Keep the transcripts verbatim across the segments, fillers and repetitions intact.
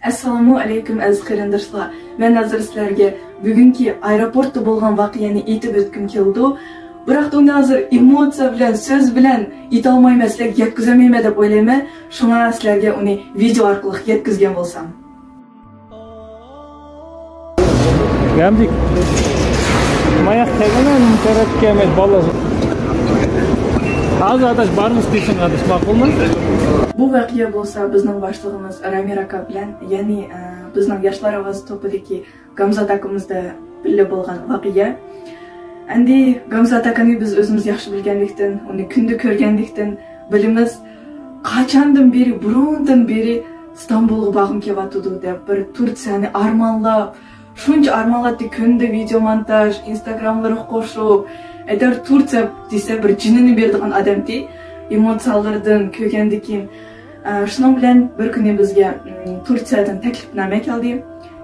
ئەسسالامۇ ئەلەيكۇم ئەزىز قېرىنداشلار. مەن ھازىر سىلەرگە بۈگۈنكى ئايروپورتتا بولغان ۋەقەنى ئېيتىپ ئۆتكۈم كېلىدۇ. بىراق ئۇنى ھازىر ئېموتسىيە بىلەن، سۆز بىلەن ئېيتالمايمەن، سىلەرگە يەتكۈزەلمەيمەن دەپ ئويلايمەن. شۇڭا سىلەرگە ئۇنى ۋىدېئو ئارقىلىق يەتكۈزگەن بولسام. گەمدىك. ماياق كەلگەن، تەرەپ كەلمەيدۇ، بالىلار. ھازىر ئاداش بارمىز دېسۇن، ئاداش، ماقۇلمۇ؟ بۇ ۋەقە بولسا بىزنىڭ باشلىقىمىز رامىر ئاكا بىلەن، يەنى، ئە، بىزنىڭ ياشلار ئاۋازى توپىدىكى گامزات ئاكىمىزدا بىللە بولغان ۋەقە. ئەمدى گامزات ئاكىنى بىز ئۆزىمىز ياخشى بىلگەنلىكتىن، ئۇنى كۈندە كۆرگەنلىكتىن بىلىمىز. قاچاندىن بېرى، بۇرۇندىن بېرى ئىستانبۇلغا بارغۇم كېلىۋاتىدۇ دەپ بىر تۇرسەنى ئارمانلاپ، شۇنچە ئارمانلاپتى، كۈندە ۋىدېو مونتاژ، ئىنستاگراملىرىغا قوشۇپ، ئەگەر تۇرسەن دېسە بىر جېنىنى بېرىدىغان ئادەمتى، ئېموتسىيەلىرىدىن كۆرگەندىكىن. ئە، شۇنىڭ بىلەن بىر كۈنى بىزگە، ئىم، تۇرسىيەدىن تەكلىپنامە كەلدى.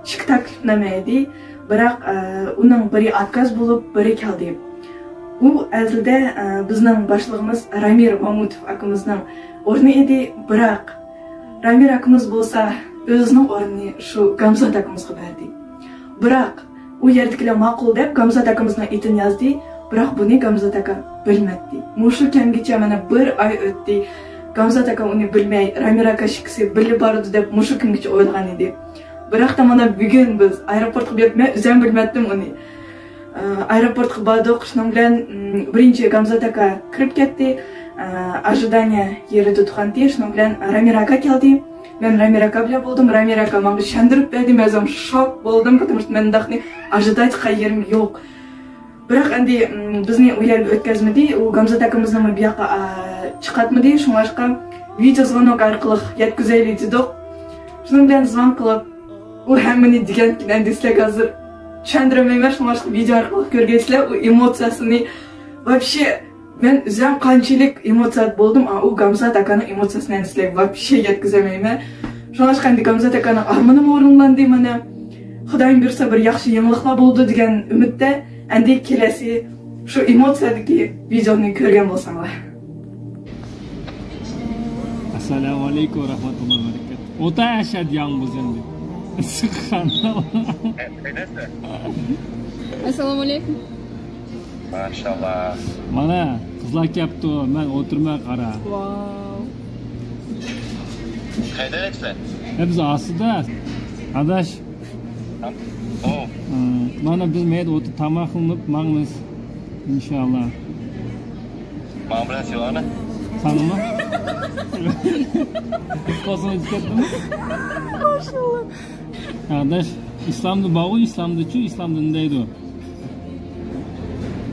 ئىككى تەكلىپنامە ئىدى. بىراق، ئە، ئۇنىڭ بىرى ئاتكاز بولۇپ، بىرى كەلدى. ئۇ ئەزلىدە، ئە، بىزنىڭ باشلىقىمىز رامىر مامۇتوف ئاكىمىزنىڭ ئورنى ئىدى. بىراق رامىر ئاكىمىز بولسا ئۆزىنىڭ ئورنىنى شۇ گامزات ئاكىمىزغا بەردى. بىراق ئۇ يەردىكىلەر ماقۇل دەپ گامزات ئاكىمىزنىڭ ئېتىنى يازدى. بىراق بۇنى گامزات ئاكا بىلمەتتى. مۇشۇ كەمگىچە مانا بىر ئاي ئۆتتى. گامزات ئاكا ئۇنى بىلمەي، رامىر ئاكا ئىككىسى بىللە بارىدۇ دەپ مۇشۇ كۈنگىچە ئويلىغان ئىدى. بىراق مانا بۈگۈن بىز ئايروپورتقا بېرىپ، مەن ئۆزۈم بىلمەتتىم ئۇنى. ئايروپورتقا باردۇق. شۇنىڭ بىلەن، م، بىرىنچى گامزات ئاكا كىرىپ كەتتى. ئاژدانىيە يېرىدە تۇرغانتى. شۇنىڭ بىلەن رامىر ئاكا كەلدى. مەن رامىر ئاكا بىلەن بولدۇم. رامىر ئاكا ماڭا چۈشەندۈرۈپ بەردى. مەن ئۆزۈم شوك بولدۇم، پاتىمۇش مەنداقنى ئاژدايدىغان يېرىم يوق. بىراق ئەمدى، م، بىزنى ئۇ يەرگە ئۆتكۈزمىدى. ئۇ گامزات ئاكىمىزنىمۇ بۇ ياققا، ئا، چىقارتمىدى. شۇڭلاشقا ۋىدېو زۋونوك ئارقىلىق يەتكۈزەيلى دېدۇق. شۇنىڭ بىلەن زۋون قىلىپ، ئۇ ھەممىنى دېگەنكىن، ئەمدى سىلەرگە ھازىر چۈشەندۈرەلمەيمەن، شۇڭلاشقا ۋىدېو ئارقىلىق كۆرگەيسىلەر ئۇ ئېموتسىيەسىنى. ۋاپشې، مەن ئۆزۈم قانچىلىك ئېموتسىيە بولدۇم، ئا، ئۇ گامزات ئاكانىڭ ئېموتسىيەسىنى ئەمدى سىلەرگە ۋاپشې يەتكۈزەلمەيمەن. شۇڭلاشقا ئەمدى گامزات ئاكانىڭ ئارمىنىمۇ ئورۇنلاندى مانا. خۇدايىم بۇيرۇسا بىر ياخشى يېڭىلىقلار بولىدۇ دېگەن ئۈمىدتە. ئەمدى كېلەسى شۇ ئېموتسىيەدىكى ۋىدېونى كۆرگەن بولساڭلار. ئەسسالامۇ ئەلەيكۇم ۋە رەھمەتۇللاھى ۋە بەرىكاتۇھ. ئوتا ئەشەد ياڭمۇر ياغدى. سۇبھاناللا. ئەسسالامۇ ئەلەيكۇم. ماشاللا. مانا، قىزلار كەپتۇ، مەن ئولتۇرماي قارا. ۋاو. قەيدە ئەكسە؟ ھە، بىز ئاستىدا. ئاداش. ئو. ئە، مانا بىز مەيدە ئولتۇرۇپ تاماقلىنىپ ماڭىمىز. ئىنشاللا. ماڭا بىلەن سىلەرنى. ساڭىمۇ؟ قوزغىلىپ كەتتىمۇ؟ ماشاللا. ئاداش، ئىسلامدا بارغۇ، ئىسلامدىچۇ، ئىسلامدا نېمە دەيدۇ؟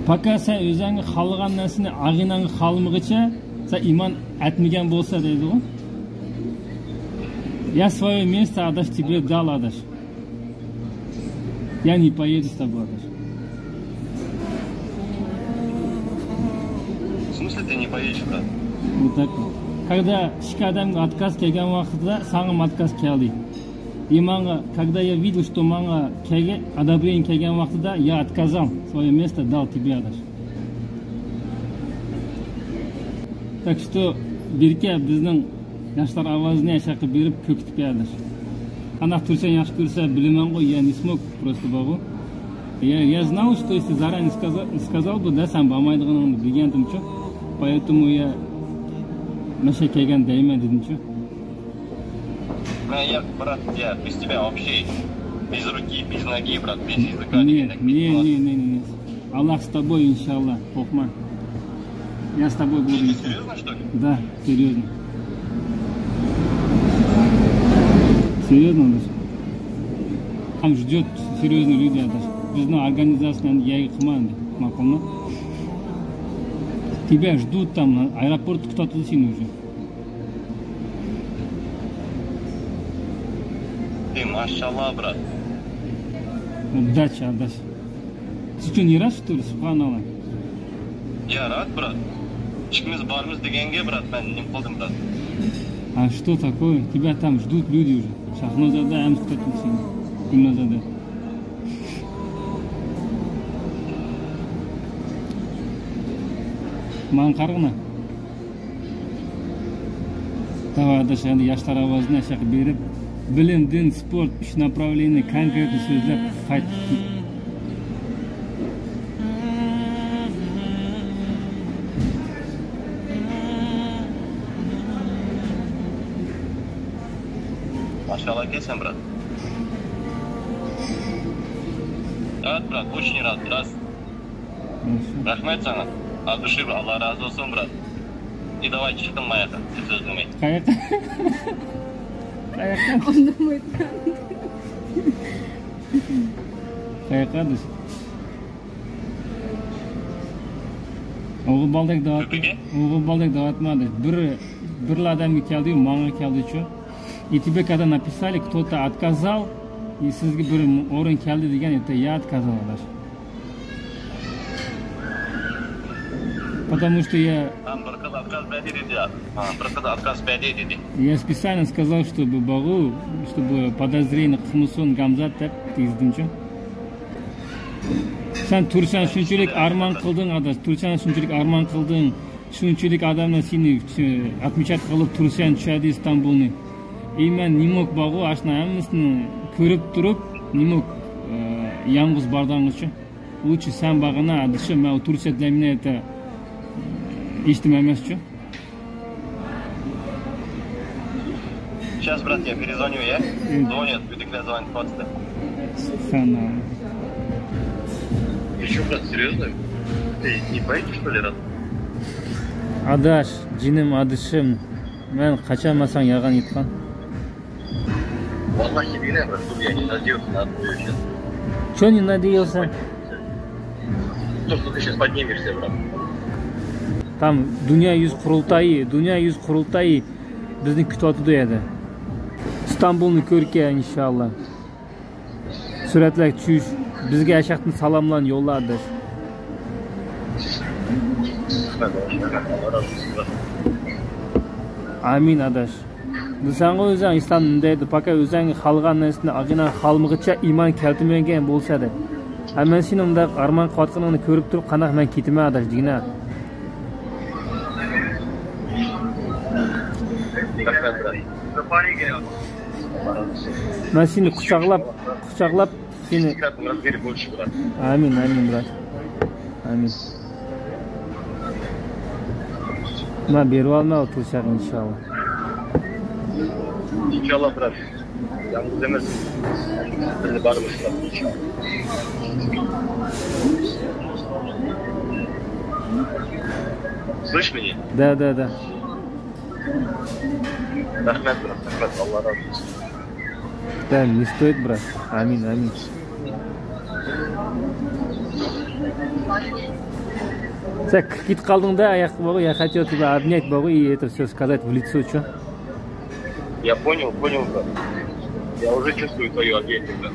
پاكا سەن ئۆزۈڭگە خالىغان نەرسىنى ئاغىنەڭگە خالىمىغىچە سەن ئىمان ئەتمىگەن بولسا دەيدۇغۇ. Я своё место, адаш, тебе дал, адаш. Я не поеду с тобой, адаш. В смысле ты не поедешь, брат? Вот так вот. Когда ئىككى ئادەمگە ئاتكاز كەلگەن ۋاقتىدا ساڭىمۇ ئاتكاز كەلدى. И ماڭا، когда я видел, что ماڭا كەلگەن، одобрение كەلگەن ۋاقتىدا я отказал, своё место дал тебе, адаш. Так что بىركە بىزنىڭ ياشلار ئاۋازىنى ئەشەققە بېرىپ كۆكۈتۈپ يەردىش. قانداق تۇرسەن ياخشى كۆرسە بىلىمەنغۇ، я не смог просто بارغۇ. Я, я знал, что если заранее сказал, сказал бы, да, سەن بارمايدىغىنىڭنى بىلگەنتىمچۇ. Поэтому я مەشە كەلگەن دەيمەن دېدىمچۇ. مەن ياق، брат, я без тебя вообще без руки, без ноги, брат, без языка. Не, не, не, не, не, не. Аллах с тобой, иншалла, қорқма. Я с тобой буду, иншалла. Серьёзно, что ли? Да, серьёзно. Серьёзно, Аллах. Там ждёт серьёзные люди, Аллах. Бизни организацияны яйгы қылмаңды, мақулмы? Тебя ждут там, на аэропорт күтіп отыр сені уже. Эй, машалла, брат. Удачи, Аллах. Ты что, не рад, что ли? Субханалла. Я рад, брат. Ичкіміз бармыз дегенге, брат, мен не қылдым, брат? А что такое? Тебя там ждут люди уже. Шахнозада әміс күтіп отыр сені. Гүлназада. Маған қарағына. Давай, адаш, енді яшлар авазына шақы беріп, بىلىم، دىن، سپورت، ئۈچ ناپراۋلېنىيە كونكرېتنى سۆزلەپ قايتىپ. ماشاللا ئەكەنسەن، برات. رەھمەت، برات، очень рад, راست. رەھمەت ساڭا. От души, Алла разы болсын, брат. И давай, чыктың баяғы, сен сөз демей. قاياققا؟ قاياققا؟ قاياققا؟ ئوغۇل بالىدەك دەۋاتما. كۆپىگە؟ ئوغۇل بالىدەك دەۋاتما. بىر، بىر ئادەمگە كەلدى، ماڭا كەلدىچۇ. И тебе когда написали, кто-то отказал, и سىزگە بىر ئورۇن كەلدى دېگەن, это я отказал, адаш. Потому что я... Там bir qız отказ berdi dedi. Ha, bir qız отказ berdi dedi. Я специально сказал, чтобы بارغۇ, чтобы подозрение قىلمىسۇن Гамзат دەپ دېگۈزدۈمچۇ. سەن تۇرسەن شۇنچىلىك ئارمان قىلدىڭ، ئاداش. تۇرسەن شۇنچىلىك ئارمان قىلدىڭ. شۇنچىلىك ئادەملەر سېنى ئاتمىشات قىلىپ تۇرسەن چۈشەردى ئىستانبۇلنى. ئى، مەن نېموك بارغۇ، ئاشۇنىڭ ھەممىسىنى كۆرۈپ تۇرۇپ، نېموك، ئە، يالغۇز بارداڭغۇچۇ. Лучше سەن بارغىنا، ئادىشىم، مەن تۇرسەت دەيمەن ئېيتە. ئىشتىم ئەمەسچۇ. Сейчас, брат, я перезвоню, я? Звонят, Юдикля звонит, двадцать. Ты чё, брат, серьёзно? Ты не поедешь, что ли, раз? ئاداش، جېنىم ئادىشىم، مەن قاچان ماساڭ يالغان ئېيتقان؟ Валлахи, биllahi, брат, я не надеялся на твою сейчас. Чё не надеялся? То, что ты сейчас поднимешься, брат. Там دۇنيا يۈز قۇرۇلتايى، دۇنيا يۈز قۇرۇلتايى بىزنى كۈتۈۋاتىدۇ يەردە. ئىستانبۇلنى كۆركە، ئىنشاللا. سۈرەتلەر چۈش. بىزگە ئەشەقتىن سالاملارنى يوللا، ئاداش. ئامىن، ئاداش. دېسەڭغۇ ئۆزۈڭ ئىسلام نېمە دەيدۇ؟ پاكا ئۆزۈڭگە خالىغان نەرسىنى ئاغىنەڭ خالىمىغىچە ئىمان كەلتۈرمىگەن بولسا دەيدۇ. ھە، مەن سېنىڭ ئۇنداق ئارمان قىلىۋاتقىنىڭنى كۆرۈپ تۇرۇپ، قانداق مەن كېتىمەن ئاداش دېگىنە. مەن سېنى قۇچاقلاپ، قۇچاقلاپ سېنى. ئامىن، ئامىن، برات. ئامىن. مەن بېرىۋالىمەن ئۇ تۇرسەڭ، ئىنشاللا. ئىنشاللا، برات. يالغۇز ئەمەس. بىللە بارىمىز، برات، ئىنشاللا. Слышишь меня? Да, да, да. رەھمەت، برات، رەھمەت. Алла разы болсын. Да, не стоит, брат. ئامىن، ئامىن. سەن كىرىپ كېتىپ قالدىڭ-دە، ئاياققا بارغۇ، я хотел тебя обнять, بارغۇ، и это всё сказать в лицо, чё? Я понял, понял, брат. Я уже чувствую твою агрессию, брат.